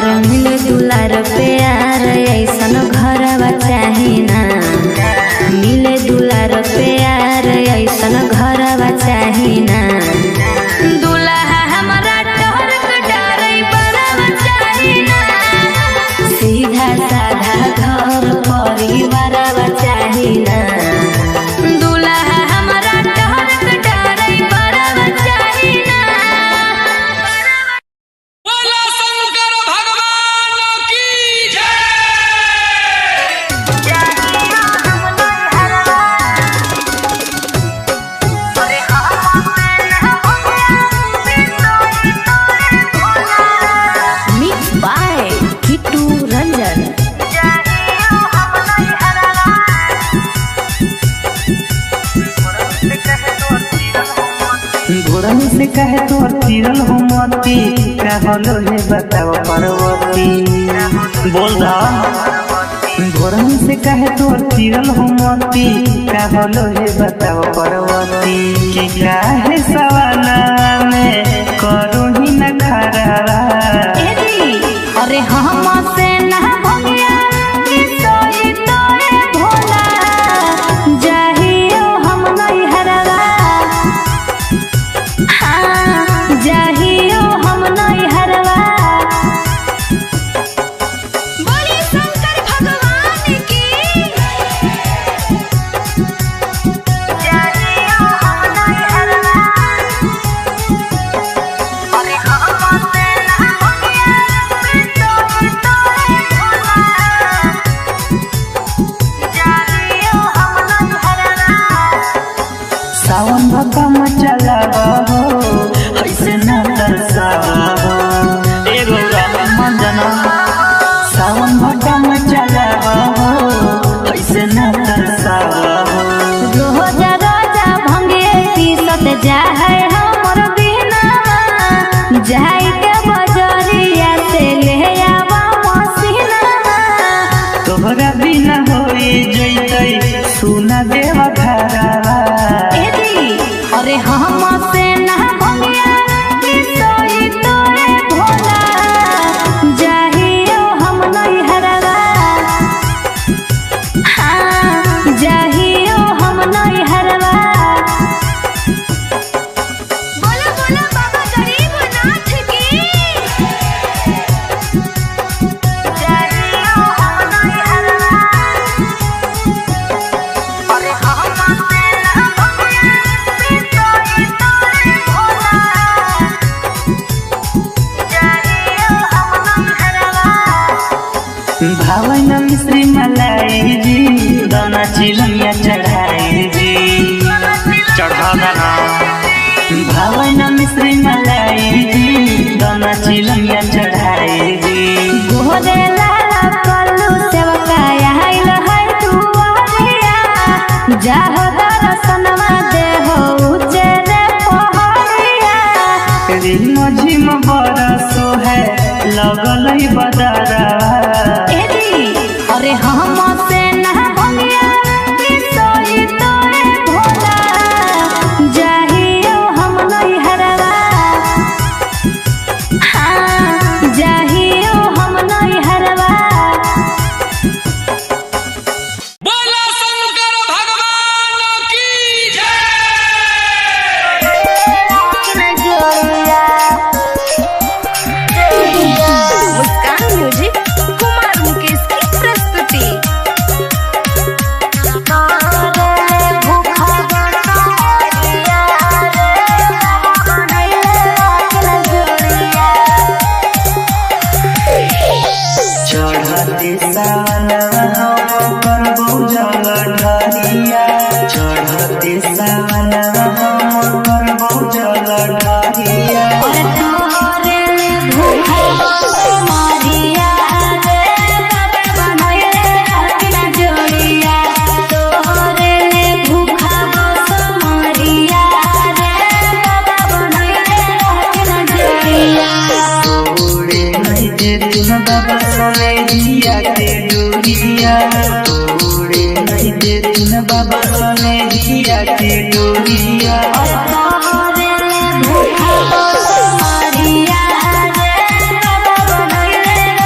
और मिले दुलार प्यार ऐसन घरवा चाही ना। मिले दुलार प्यार ऐसन घरवा चाही ना। दुल्हा हमरा डर के डरे बरवा चाही ना। सीधा साधा घर परिवारवा चाही ना। दुल्हा हमरा डर के डरे बरवा चाही ना। बोला शंकर भगवान की जय। Mix by Kittu Ranjan. घोड़न से कहे तोर चिरल हो मोती, कहलो हे बताओ पार्वती। बोल दा। घोड़न से कहे तोर चिरल हो मोती, कहलो हे बताओ पार्वती। कि काहे सवाना में करो ही न खराबा। अरे हम से ना भंगिया सोई तोरे भोला, जाहियो हम नहीं हरवा। हाँ, जाहियो हम नहीं हरवा। बोले शंकर भगवान की। जाहियो हम नहीं हरवा। अरे हम से ना भंगिया सोई तोरे भोला, जाहियो हम नहीं हरवा। सावन भक्का मचलावा हो, ऐसे न तरसावा हो। ए गौरा मंजना, सावन भक्का मचलावा हो, ऐसे न तरसावा हो। रोजा रोजा भंगे पीसत जाए हमर बिनावा, जाई के बजरिया से ले आवा मसीनावा। तोहरा बिना होई जइतै सुना देवा घरवा। ए जी, अरे हम से ना भंगिया सोई तोरे भोला, जाहियो हम नहीं हरवा। हाँ, जाहियो हम नहीं हरवा। बोला बोला बाबा गरीबनाथ की। जाहियो हम नहीं हरवा। अरे हम से ना भंगिया सोई तोरे भोला, जाहियो हम नहीं हरवा। भावन मिश्री मलाई जी, दाना चिलमिया चढ़ाई जी। चढ़ा दाना। भावन मिश्री मलाई जी, दाना चिलमिया चढ़ाई जी। गोरे लाला कल्लू सेवका आइल है दुआरिया, जाहो दर्शनवा देहो उचेरे पहाड़िया। रिम झिम बरसो है लगल है बदरवा। ए जी, अरे हम से ना भंगिया सोई तोरे भोला, जाहियो हम नहीं हरवा। हाँ, जाहियो हम नहीं हरवा। बोला शंकर भगवान की जय। मुस्कान म्यूजिक कुमार मुकेश की प्रस्तुति। चढ़ते सावनवा हम करबौ जल ढरिया। चढ़ते सावनवा हम करबौ जल ढरिया। तोड़े नहीं देती न बाबा सोने दिया के डोरिया। तोड़े नहीं देती न बाबा सोने दिया के डोरिया। भूखा मारिया रे बाबा बनैले।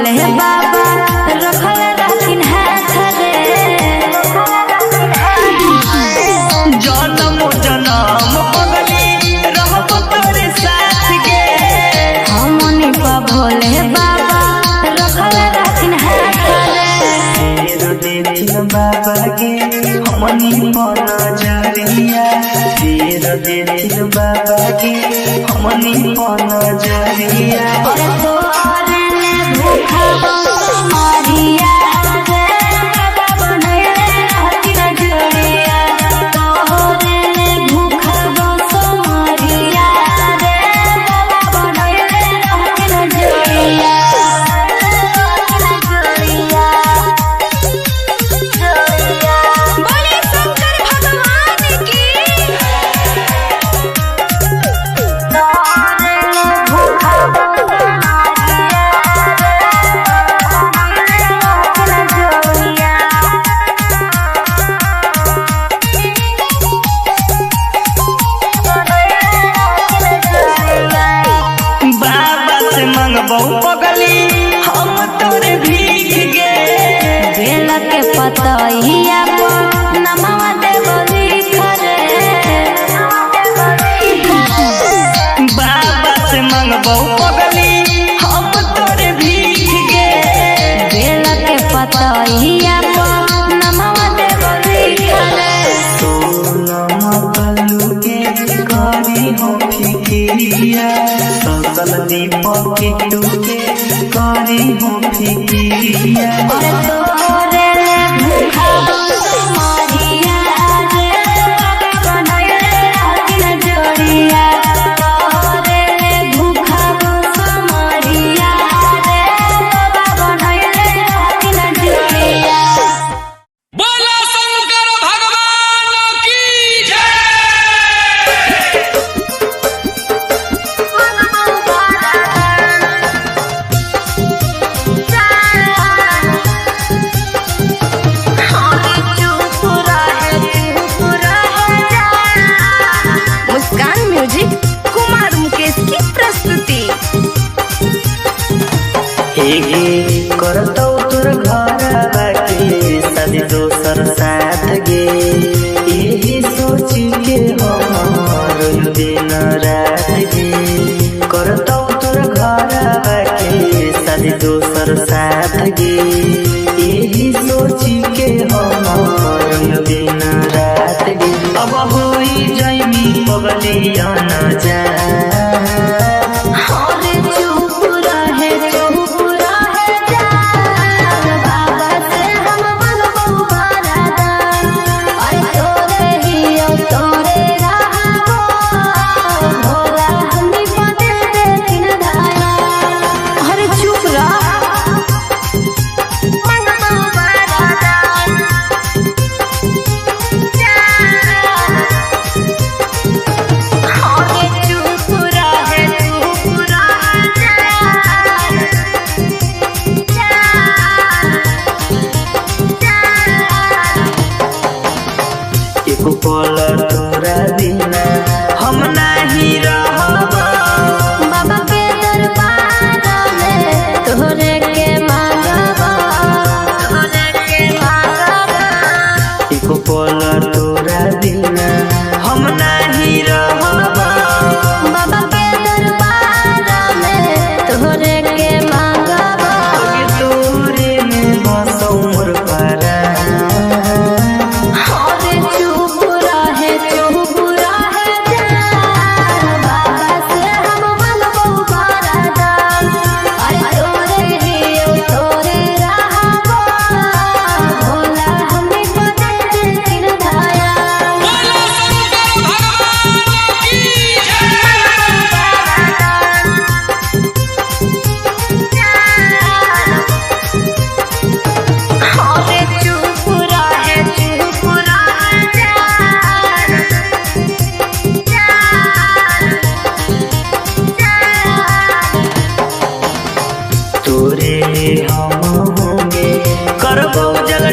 भोले बाबा रखल रहथिन हाथ रे। जनम जनम पगली रहब तोरे साथ गे। हमनी पर भोले बाबा रखल रहथिन हाथ रे। फेर देथिन बाबा गे हमनी पर नजरिया, फेर देथिन बाबा गे हमनी पर नजरिया। अरे तोरे ले भूखा मारिया रे, बाबा बनैले रहथिन जोड़िया। तोरे ले भूखा मारिया रे, बाबा बनैले रहथिन जोड़िया। बोले शंकर भगवान की। बाबा से मंगबौ पगली हम तोरे भीख गे। बेल के पतइया पर नमवा देबो लिख रे। बाबा से मंगबौ पगली हम तोरे भीख गे। बेल के पतइया पर नमवा देबो लिख रे। सोनम कलू के करी हो फिकिरिया, सकल दीपक के टूके करी हो फिकिरिया। अरे तोरे ले भूखा मारिया रे, बाबा बनैले रहथिन जोड़िया। तोरे ले भूखा मारिया रे, बाबा बनैले रहथिन जोड़िया। बोला शंकर भगवान की जय। मुस्कान म्यूजिक कुमार मुकेश की प्रस्तुति। हे करतौ तोर घर के शादी दोसर साथ गे, यही सोच के हम दिन रात गे। करतौ तोर घर के शादी दोसर साथ गे, यही सोच के हम दिन रात गे। अब होई जैमी पगलिया न जा। अरे चुप रहे चुप रहे जान, बाबा से हम बनबौ बरदान। अरे तोरे हियो तोरे रहबो, भोला हमनी बदल देथिन धाया। अरे चुप रह। एको पल तोरा बिना हम नाही रहब। बाबा के दरबार में तोहरे के मांगबो, तोहरे के मांगबो। एको पल तोरा बिना हम नाही रहब। बाबा के दरबार में तोहरे के मांगबो। आगे तोरे में बसौ मोर परान। अरे चुप रहे चुप रहे जान, बाबा से हम बनबौ बरदान। अरे तोरे हियो तोरे रहबो, भोला हमनी बदल देथिन धाया। बोला शंकर भगवान की जय। तोरे हम होंगे करबौ जल।